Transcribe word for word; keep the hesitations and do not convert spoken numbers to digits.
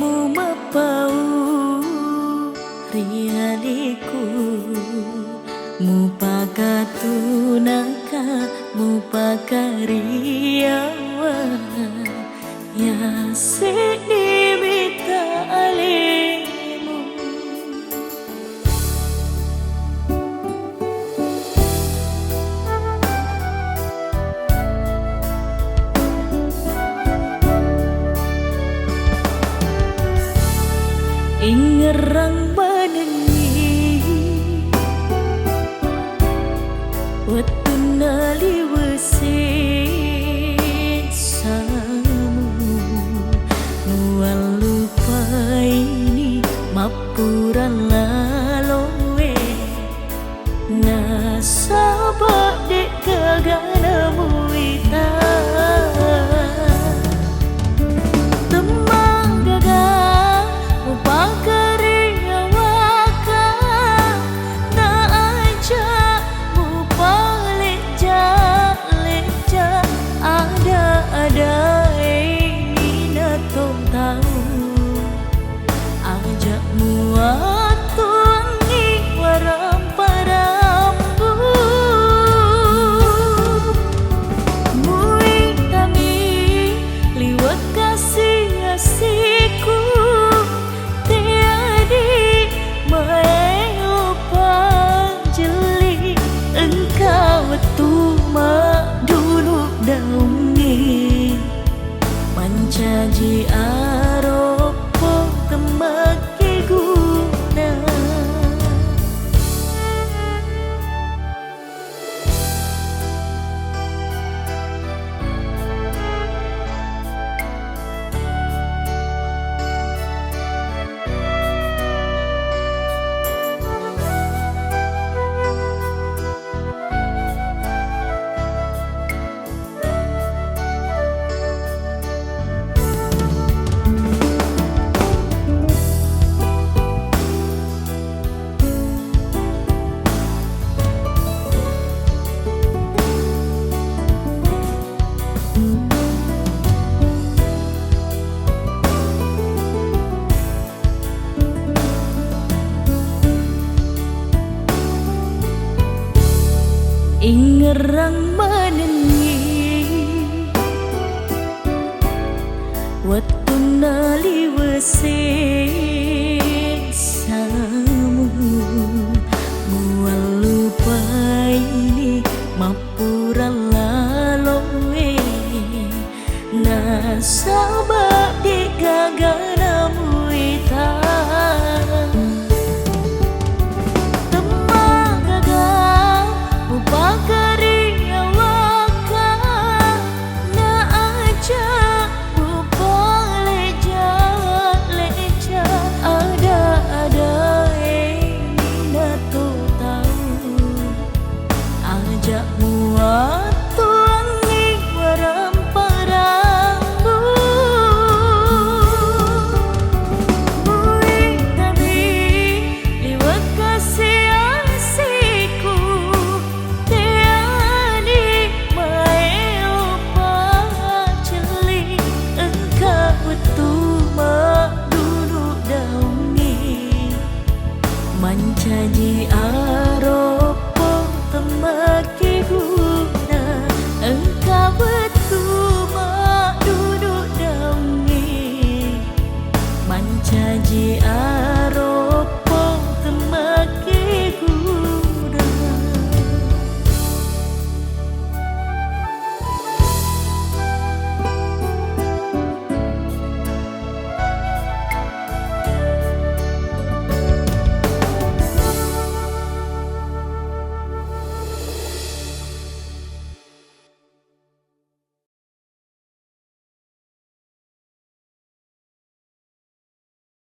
Mumappau ri aléku, mupakatunaka, mupakariawa, ya séddi mita alému. Ingerrang manengngi wettunna liwe' sessamu, muallupaini mappura laloe. Nasaba' de'gaga namuita. Temmagaga mupakariawaka, naaja' mupalejja-lejja ada-adae minatto tau. Aja' muattuangngi warang parambu. Muitami liwe' kasi-asiku, teadi maelo pajelli, engka wettu maddulu' daungngi. Mancaji aroppo temmakkeguna. Ingerrang manengngi wettunna liwe' sessamu, muallupaini mappura laloe. Nasaba' de'gaga namuita. Temmagaga mupakariawaka, naaja' mupalejja-lejja ada-adae minatto tau. Aja' muattuangngi warang parambu. Muitami liwe' kasi-asiku, teani maelo pacelli, engka wettu maddulu' daungngi. Mancaji aroppo temmakkeguna, engka wettu maddulu' daungngi. Mancaji